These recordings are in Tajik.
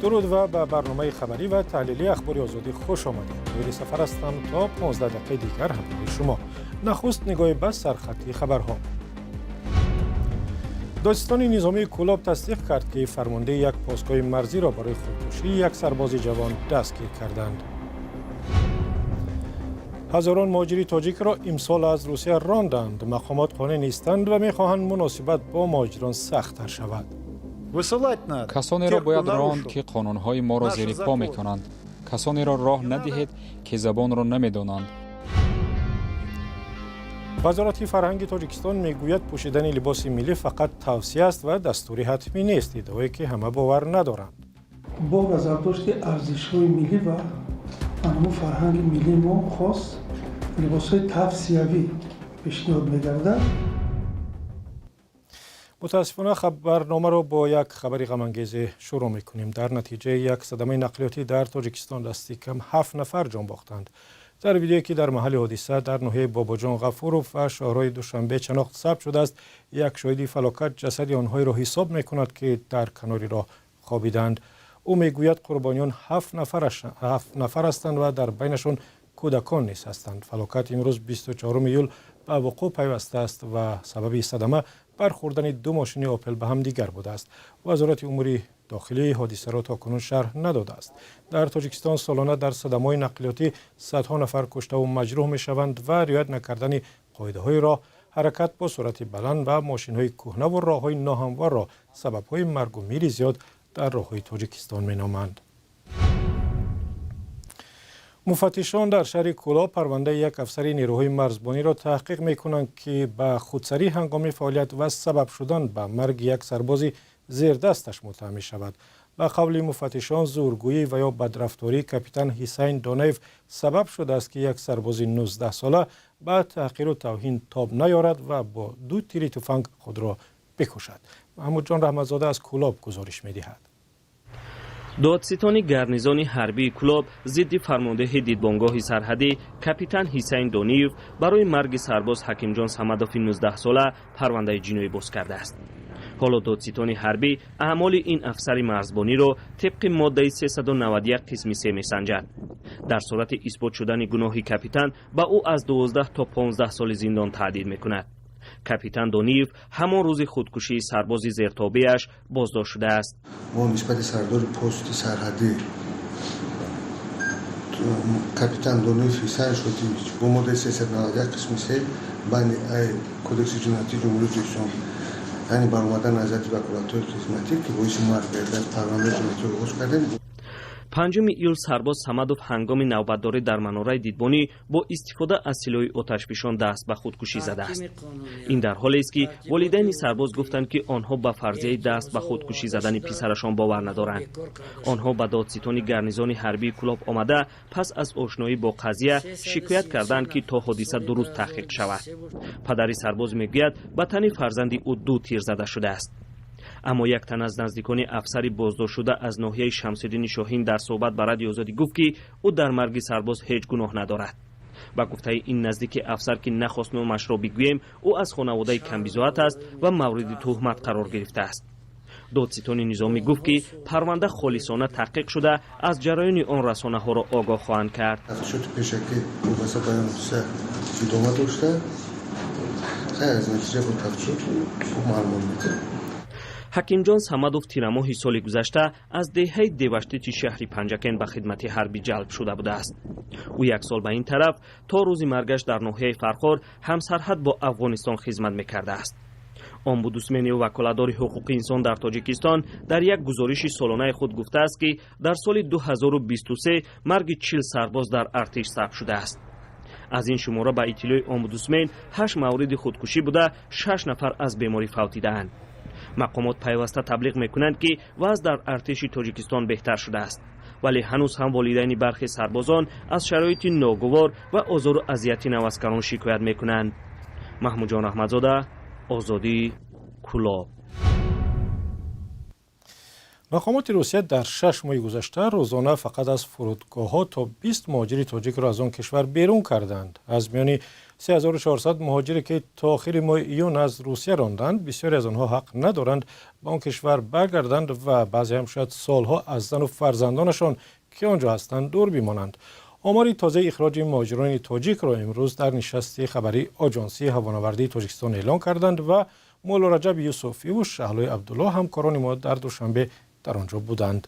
Дуруд ва ба барномаи хабарӣ ва таҳлилии Ахбори Озодӣ хуш омадед. Тоҳири Сафар ҳастам, то 15 дақиқаи дигар ҳамроҳи шумо. Нахуст нигоҳе ба сархати хабарҳо. Додситони низомии Кӯлоб тасдиқ кард, ки фармондеҳи як постгоҳи марзиро барои худкушии як сарбози ҷавон дастгир карданд. Ҳазорон муҳоҷири тоҷикро имсол аз Русия ронданд. Мақомот қонеъ нестанд ва мехоҳанд муносибат бо муҳоҷирон сахттар шавад. Касонеро бояд ронд, ки қонунҳои моро зери по мекунанд. Касонеро роҳ надиҳед, ки забонро намедонанд. Вазорати фарҳанги Тоҷикистон мегӯяд, пӯшидани либоси миллӣ фақат тавсия аст ва дастури ҳатмӣ нест, иддаое ки ҳама бовар надоранд. Бо назардошти арзишҳои миллӣ ва ҳамун фарҳанги миллии мо хос либосҳои тавсиявӣ пешниҳод мегардад. Мутаассифона, барномаро бо як хабари ғамангезе шурӯъ мекунем. Дар натиҷаи як садамаи нақлиётӣ дар Тоҷикистон дасти кам ҳафт нафар ҷон бохтанд. Дар видеое, ки дар маҳалли ҳодиса дар ноҳияи Бобоҷон Ғафуров ва шоҳроҳи Душанбе Чаноқ сабт шудааст, як шоҳиди фалокат ҷасади онҳоеро ҳисоб мекунад, ки дар канори роҳ хобиданд. Ӯ мегӯяд, қурбониён ҳафт нафар ҳастанд ва дар байнашон кӯдакон низ ҳастанд. Фалокат имрӯз, 24 июл, ба вуқӯъ пайвастааст ва сабаби садама бархӯрдани ду мошини Опел ба ҳамдигар будааст. Вазорати умури дохилӣ ҳодисаро то кунун шарҳ надодааст. Дар Тоҷикистон солона дар садамаҳои нақлиётӣ садҳо нафар куштаву маҷрӯҳ мешаванд ва риоят накардани қоидаҳои роҳ, ҳаракат бо суръати баланд ва мошинҳои кӯҳнаву роҳҳои ноҳамворро сабабҳои маргу мири зиёд дар роҳҳои Тоҷикистон меноманд. Муфаттишон дар шаҳри Кӯлоб парвандаи як афсари нерӯҳои марзбониро таҳқиқ мекунанд, ки ба худсарӣ ҳангоми фаъолият ва сабаб шудан ба марги як сарбози зердасташ муттаҳам мешавад. Ба қавли муфаттишон, зӯргӯӣ ва ё бадрафтории капитан Ҳисайн Донаев сабаб шудааст, ки як сарбози 19-сола ба таҳқиру тавҳин тоб наёрад ва бо ду тири туфанг худро бикушад. Маҳмудҷон Раҳматзода аз Кӯлоб гузориш медиҳад. Додситони гарнизони ҳарбии Кӯлоб зидди фармондеҳи дидбонгоҳи сарҳадӣ капитан Ҳисайн Дониев барои марги сарбоз Ҳакимҷон Самадови 19-сола парвандаи ҷиноӣ боз кардааст. Ҳоло додситони ҳарбӣ аъмоли ин афсари марзбониро тибқи моддаи 391 қисми 3 месанҷад. Дар сурати исбот шудани гуноҳи капитан ба ӯ аз 12 то 15 соли зиндон таҳдид мекунад. Капитан Дониев ҳамон рӯзи худкушии сарбози зертобеаш боздошт шудааст. Мо нисбати сардори пости сарҳадӣ капитан Дониев Ҳисайн Шотиевич бо моддаи 391 қисми 3 банди а Кодекси ҷиноятии Ҷумҳурии Тоҷикистон, яъне баромадан аз ҳайати ваколатҳои хизматӣ, ки боиси марг гардид, парвандаи ҷиноятӣ оғоз кардем. 5 июл сарбоз Самадов ҳангоми навбатдорӣ дар манораи дидбонӣ бо истифода аз силоҳи оташфишон даст ба худкушӣ задааст. Ин дар ҳолест, ки волидайни сарбоз гуфтанд, ки онҳо ба фарзияи даст ба худкушӣ задани писарашон бовар надоранд. Онҳо ба додситони гарнизони ҳарбии Кӯлоб омада, пас аз ошноӣ бо қазия шикоят карданд, ки то ҳодиса дуруст таҳқиқ шавад. Падари сарбоз мегӯяд, ба тани фарзанди ӯ ду тир зада шудааст. Аммо як тан аз наздикони афсари боздоштшуда аз ноҳияи Шамсиддини Шоҳин дар суҳбат ба Радиои Озодӣ гуфт, ки ӯ дар марги сарбоз ҳеҷ гуноҳ надорад. Ба гуфтаи ин наздики афсар, ки нахост номашро бигӯем, ӯ аз хонаводаи камбизоат аст ва мавриди туҳмат қарор гирифтааст. Додситони низомӣ гуфт, ки парванда холисона таҳқиқ шуда, аз ҷараёни он расонаҳоро огоҳ хоҳанд кард. Тафтишоти пешакӣ вобаста ба ин ҳодиса идома дошта, хайр, аз натиҷа бо тафтишот хуб маълумот медиҳем. Ҳакимҷон Самадов тирамоҳи соли гузашта аз деҳаи Деваштичи шаҳри Панҷакент ба хидмати ҳарбӣ ҷалб шуда будааст. Ӯ як сол ба ин тараф то рӯзи маргаш дар ноҳияи Фархор, ҳамсарҳад бо Афғонистон, хизмат мекардааст. Омбудсмени ваколатдори ҳуқуқи инсон дар Тоҷикистон дар як гузориши солонаи худ гуфтааст, ки дар соли 2023 марги 40 сарбоз дар артиш сабт шудааст. Аз ин шумора, ба иттилои омбудсмен, ҳашт мавриди худкушӣ буда, шаш нафар аз беморӣ фавтидаанд. Мақомот пайваста таблиғ мекунанд, ки вазъ дар артиши Тоҷикистон беҳтар шудааст, вале ҳанӯз ҳам волидайни бархе сарбозон аз шароити ногувор ва озору азияти наваскарон шикоят мекунанд. Маҳмудҷон Раҳматзода, Озодӣ, Кӯлоб. Мақомоти Русия дар 6 моҳи гузашта рӯзона фақат аз фурудгоҳҳо то 20 муҳоҷири тоҷикро аз он кишвар берун карданд. Аз миёни 3400 муҳоҷире, ки то охири моҳи июн аз Русия ронданд, бисёре аз онҳо ҳақ надоранд ба он кишвар баргарданд ва баъзе ҳам шояд солҳо аз зану фарзандонашон, ки он ҷо ҳастанд, дур бимонанд. Омори тозаи ихроҷи муҳоҷирони тоҷикро имрӯз дар нишасти хабарии Оҷонсии ҳавонавардии Тоҷикистон эълон карданд ва Мулло Раҷаб Юсуфиву Шаҳлои Абдулло, ҳамкорони мо дар Душанбе, дар он ҷо буданд.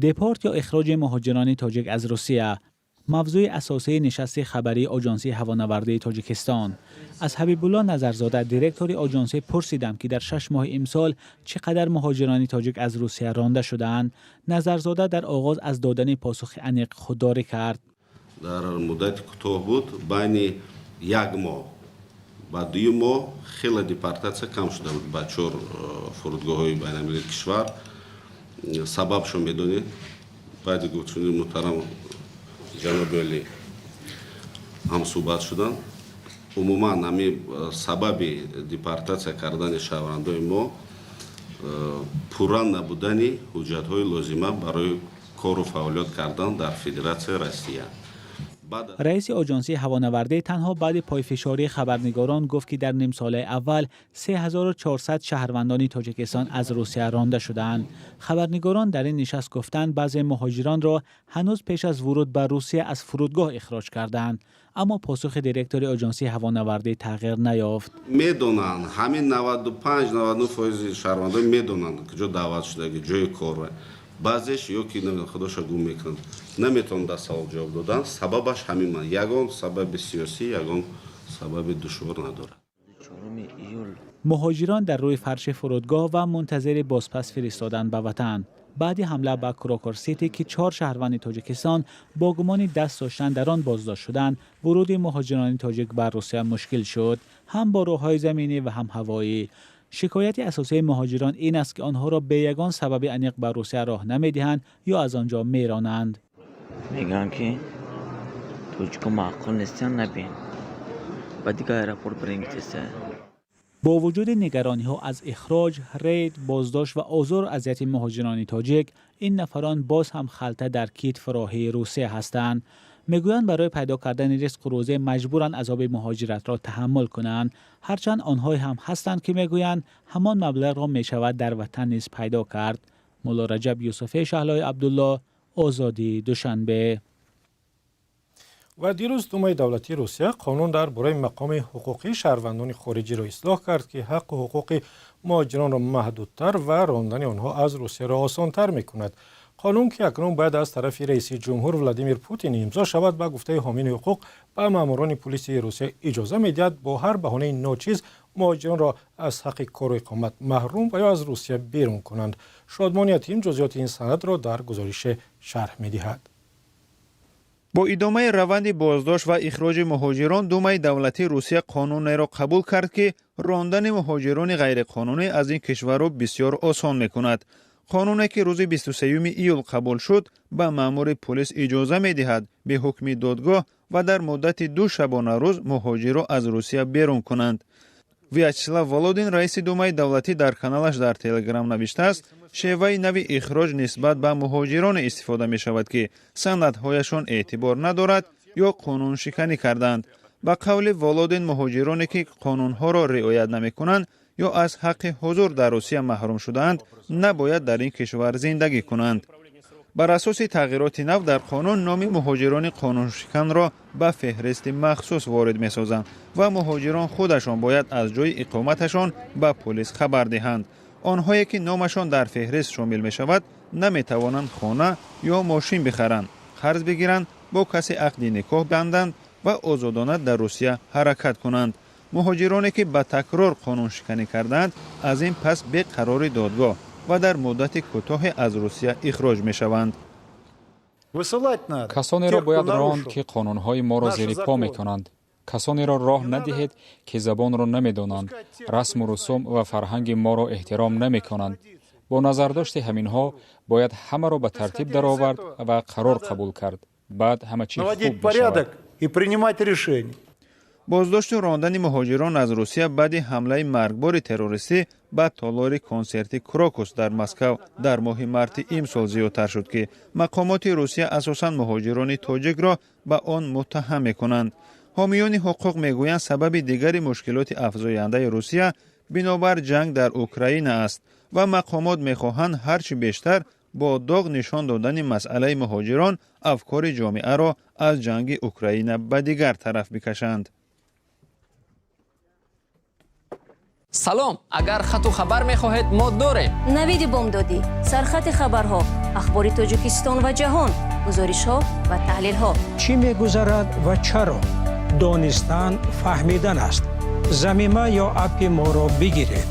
Депорт ё ихроҷи муҳоҷирони тоҷик аз Русия — мавзӯи асосии нишасти хабарии Оҷонсии ҳавонавардии Тоҷикистон. Аз Ҳабибулло Назарзода, директори оҷонсӣ, пурсидам, ки дар 6 моҳи имсол чӣ қадар муҳоҷирони тоҷик аз Русия ронда шудаанд. Назарзода дар оғоз аз додани посухи аниқ худдорӣ кард. Дар муддати кӯтоҳ буд, байни як моҳ ба 2 моҳ хеле депортатсия кам шуда буд ба чор фурудгоҳҳои байналмилалии кишвар. Сабабшо медонед, баъди гуфтшуди муҳтарам ҷаноби олӣ ҳамсӯҳбат шуданд. Умуман, ҳами сабаби депортатсия кардани шаҳрвандои мо пурра набудани ҳуҷҷатҳои лозима барои кору фаъолият кардан дар Федератсияи Россия. Раиси оҷонсии ҳавонавардӣ танҳо баъди пойфишории хабарнигорон гуфт, ки дар нимсолаи аввал 3400 шаҳрвандони Тоҷикистон аз Русия ронда шудаанд. Хабарнигорон дар ин нишаст гуфтанд, баъзе муҳоҷиронро ҳанӯз пеш аз вуруд ба Русия аз фурудгоҳ ихроҷ кардаанд, аммо посухи директори оҷонсии ҳавонавардӣ тағйир наёфт. Медонанд, ҳамин 95-99 фоизи шаҳрвандон медонанд, куҷо даъват шудаги, ҷои кор. Баъзеш ё ки худоша гум мекунанд, наметавонанд дар савол ҷавоб додан. Сабабаш ҳамин ман, ягон сабаби сиёсӣ, ягон сабаби душвор надорад. Муҳоҷирон дар рӯи фарши фурудгоҳ ва мунтазири бозпас фиристодан ба ватан. Баъди ҳамла ба Крокус Сити, ки чор шаҳрванди Тоҷикистон бо гумони даст доштан дар он боздошт шуданд, вуруди муҳоҷирони тоҷик ба Русия мушкил шуд, ҳам бо роҳҳои заминӣ ва ҳам ҳавоӣ. Шикояти асосии муҳоҷирон ин аст, ки онҳоро бе ягон сабаби аниқ ба Русия роҳ намедиҳанд ё аз он ҷо меронанд. Мегӯянд, ки тоҷико маъқул нестанд, набин, ба дигар аэропорт бирем. Бо вуҷуди нигарониҳо аз ихроҷ, рейд, боздошт ва озору азияти муҳоҷирони тоҷик, ин нафарон боз ҳам халта дар китф роҳии Русия ҳастанд. Мегӯянд, барои пайдо кардани ризқу рӯзӣ маҷбуранд азоби муҳоҷиратро таҳаммул кунанд, ҳарчанд онҳое ҳам ҳастанд, ки мегӯянд, ҳамон маблағро мешавад дар ватан низ пайдо кард. Мулло Раҷаб Юсуфӣ, Шаҳлои Абдулло, Озодӣ, Душанбе. Ва дирӯз Думаи давлатии Русия қонун дар бораи мақоми ҳуқуқии шаҳрвандони хориҷиро ислоҳ кард, ки ҳаққу ҳуқуқи муҳоҷиронро маҳдудтар ва рондани онҳо аз Русияро осонтар мекунад. Қонун, ки акнун бояд аз тарафи раиси ҷумҳур Владимир Путин имзо шавад, ба гуфтаи ҳомиёни ҳуқуқ, ба маъмурони пулиси Русия иҷоза медиҳад бо ҳар баҳонаи ночиз муҳоҷиронро аз ҳаққи кору иқомат маҳрум ва ё аз Русия берун кунанд. Шодмон Ятим ҷузъиёти ин санадро дар гузорише шарҳ медиҳад. Бо идомаи раванди боздошт ва ихроҷи муҳоҷирон, Думаи давлатии Русия қонунеро қабул кард, ки рондани муҳоҷирони ғайриқонунӣ аз ин кишварро бисёр осон мекунад. Қонуне, ки рӯзи 23 июл қабул шуд, ба маъмури полис иҷоза медиҳад бе ҳукми додгоҳ ва дар муддати 2 шабонарӯз муҳоҷирро аз Русия берун кунанд. Вячеслав Володин, раиси Думаи давлатӣ, дар каналаш дар Телеграм навиштааст, шеваи нави ихроҷ нисбат ба муҳоҷироне истифода мешавад, ки санадҳояшон эътибор надорад ё қонуншиканӣ карданд. Ба қавли Володин, муҳоҷироне, ки қонунҳоро риоят намекунанд ё аз ҳаққи ҳузур дар Русия маҳрум шудаанд, набояд дар ин кишвар зиндагӣ кунанд. Бар асоси тағйироти нав дар қонун, номи муҳоҷирони қонуншиканро ба феҳристи махсус ворид месозанд ва муҳоҷирон худашон бояд аз ҷойи иқоматашон ба полис хабар диҳанд. Онҳое, ки номашон дар феҳрист шомил мешавад, наметавонанд хона ё мошин бихаранд, қарз бигиранд, бо касе ақди никоҳ банданд ва озодона дар Русия ҳаракат кунанд. Муҳоҷироне, ки ба такрор қонуншиканӣ кардаанд, аз ин пас бе қарори додгоҳ ва дар муддати кӯтоҳе аз Русия ихроҷ мешаванд. Касонеро бояд ронд, ки қонунҳои моро зери по мекунанд. Касонеро роҳ надиҳед, ки забонро намедонанд, расму русум ва фарҳанги моро эҳтиром намекунанд. Бо назардошти ҳаминҳо бояд ҳамаро ба тартиб даровард ва қарор қабул кард. Баъд ҳама чӣ хуб мешавад. Боздошту рондани муҳоҷирон аз Русия баъди ҳамлаи маргбори террористӣ ба толори консерти Крокус дар Москав дар моҳи марти имсол зиёдтар шуд, ки мақомоти Русия асосан муҳоҷирони тоҷикро ба он муттаҳам мекунанд. Ҳомиёни ҳуқуқ мегӯянд, сабаби дигари мушкилоти афзояндаи Русия бинобар ҷанг дар Украина аст ва мақомот мехоҳанд ҳарчи бештар бо доғ нишон додани масъалаи муҳоҷирон афкори ҷомеаро аз ҷанги Украина ба дигар тараф бикашанд. Салом, агар хату хабар мехоҳед, мо дорем. Навиди бомдодӣ, сархати хабарҳо, ахбори Тоҷикистон ва ҷаҳон, гузоришҳо ва таҳлилҳо. Чӣ мегузарад ва чаро? Донистан фаҳмидан аст. Замима ё аппи моро бигиред.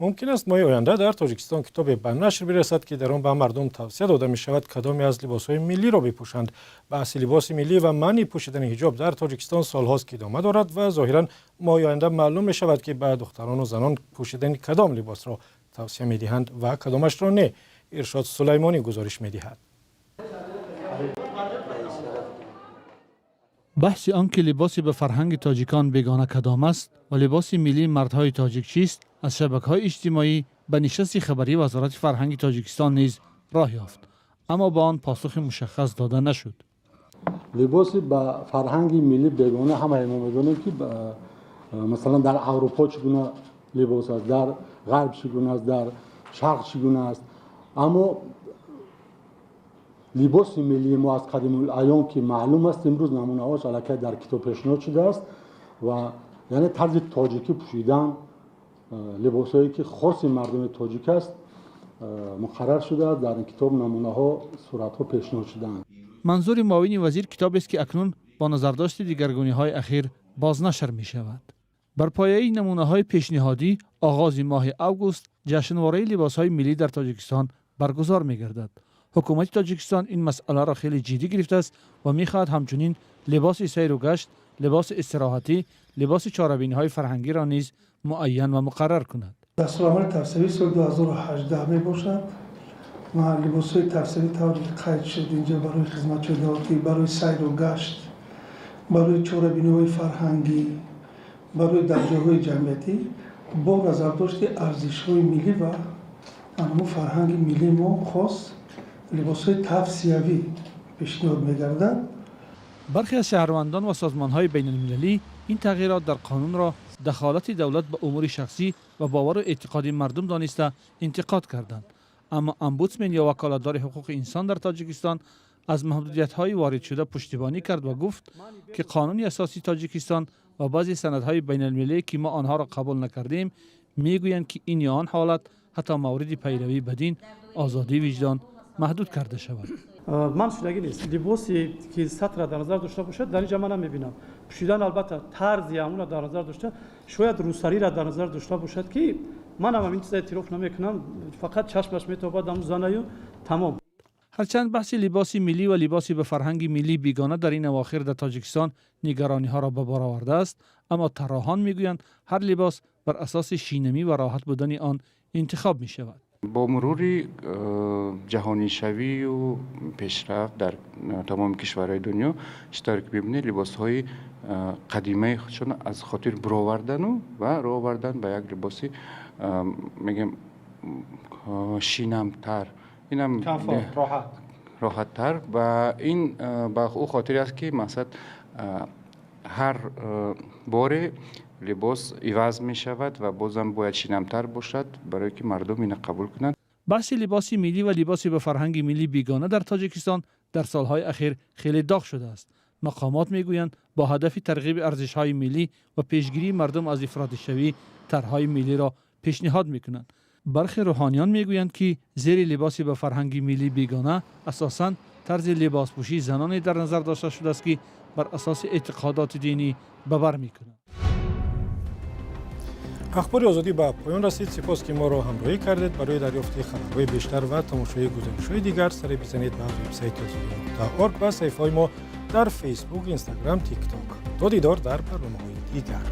Мумкин аст, моҳи оянда дар Тоҷикистон китобе ба нашр бирасад, ки дар он ба мардум тавсия дода мешавад, кадоме аз либосҳои миллиро бипӯшанд. Баҳси либоси миллӣ ва манъи пӯшидани ҳиҷоб дар Тоҷикистон солҳост, ки идома дорад ва зоҳиран моҳи оянда маълум мешавад, ки ба духтарону занон пӯшидани кадом либосро тавсия медиҳанд ва кадомашро не. Иршод Сулаймонӣ гузориш медиҳад. Баҳси он ки либоси ба фарҳанги тоҷикон бегона кадом аст ва либоси миллии мардҳои тоҷик чист, аз шабакаҳои иҷтимоӣ ба нишасти хабарии Вазорати фарҳанги Тоҷикистон низ роҳ ёфт, аммо ба он посухи мушаххас дода нашуд. Либоси ба фарҳанги миллӣ бегона, ҳамаи мо медонем, ки масалан дар Аврупо чӣ гуна либос аст, дар Ғарб чӣ гуна аст, дар Шарқ чӣ гуна аст, аммо либоси миллии мо аз қадимулайём ки маълум аст, имрӯз намунаҳош аллакай дар китоб пешниҳод шудааст ва яъне тарзи тоҷикӣ пӯшидан, либосҳое ки хоси мардуми тоҷик аст, муқаррар шудааст. Дар ин китоб намунаҳо, суратҳо пешниҳод шудаанд. Манзури муовини вазир китобест, ки акнун бо назардошти дигаргуниҳои ахир бознашр мешавад. Бар пояи намунаҳои пешниҳодӣ, оғози моҳи август ҷашнвораи либосҳои миллӣ дар Тоҷикистон баргузор мегардад. Ҳукумати Тоҷикистон ин масъаларо хеле ҷиддӣ гирифтааст ва мехоҳад ҳамчунин либоси сайру гашт, либоси истироҳатӣ, либоси чорабиниҳои фарҳангиро низ муайян ва муқаррар кунад. Дастурамали тавсиявии соли 2018 мебошад ва либосҳои тавсиявӣ тавре ки қайд шуд инҷо барои хизматчиёни давлатӣ, барои сайру гашт, барои чорабиниҳои фарҳангӣ, барои дар ҷойҳои ҷамъиятӣ бо назардошти арзишҳои миллӣ ва ҳамун фарҳанги миллии мо хос либосҳои тавсиявӣ пешниҳод мегардад. Бархе аз шаҳрвандон ва созмонҳои байналмилалӣ ин тағйирот дар қонунро дахолати давлат ба умури шахсӣ ва бовару эътиқоди мардум дониста интиқод карданд. Аммо омбудсмен ё ваколатдори ҳуқуқи инсон дар Тоҷикистон аз маҳдудиятҳои воридшуда пуштибонӣ кард ва гуфт, ки қонуни асосии Тоҷикистон ва баъзе санадҳои байналмилалие, ки мо онҳоро қабул накардем, мегӯянд, ки ин ё он ҳолат, ҳатто мавриди пайравӣ ба дин, озодии виҷдон маҳдуд карда шавад. Ман шудагӣ нест. Либосе ки сатра дар назар дошта бошад, дар инҷа ман намебинам. Пӯшидан, албатта, тарзи ҳамонро дар назар дошта, шояд рӯсариро дар назар дошта бошад, ки манам ҳамин чиза эътироф намекунам, фақат чашмаш метобад ҳамун занаю тамом. Ҳарчанд баҳси либоси миллӣ ва либоси ба фарҳанги миллӣ бегона дар ин авохир дар Тоҷикистон нигарониҳоро ба бор овардааст, аммо тарроҳон мегӯянд, ҳар либос бар асоси шинамӣ ва роҳат будани он интихоб мешавад. Бо мурури ҷаҳонишавию пешрафт дар тамоми кишварҳои дунё, чӣ тавре ки мебинед, либосҳои қадимаи худшон аз хотир буровардану ва рӯ овардан ба як либоси, мегӯем, шинамтар, инам роҳаттар, ва ин ба ӯ хотире аст, ки мақсад ҳар боре либос иваз мешавад ва бозам бояд шинамтар бошад, барое ки мардум ина қабул кунанд. Баҳси либоси миллӣ ва либоси ба фарҳанги миллӣ бегона дар Тоҷикистон дар солҳои ахир хеле доғ шудааст. Мақомот мегӯянд, бо ҳадафи тарғиби арзишҳои миллӣ ва пешгирии мардум аз ифротишавӣ тарҳҳои миллиро пешниҳод мекунанд. Бархе рӯҳониён мегӯянд, ки зери либоси ба фарҳанги миллӣ бегона асосан тарзи либоспӯшии заноне дар назар дошта шудааст, ки бар асоси эътиқодоти динӣ ба бар мекунанд. Ахбори Озодӣ ба поён расид. Сипос, ки моро ҳамроҳӣ кардед. Барои дарёфти хабарҳои бештар ва тамошои гузоришҳои дигар саре бизанед ба вебсайти Озодӣ.орг ва саҳифаҳои мо дар Фейсбук, Инстаграм, Тикток. То дидор дар барномаҳои дигар.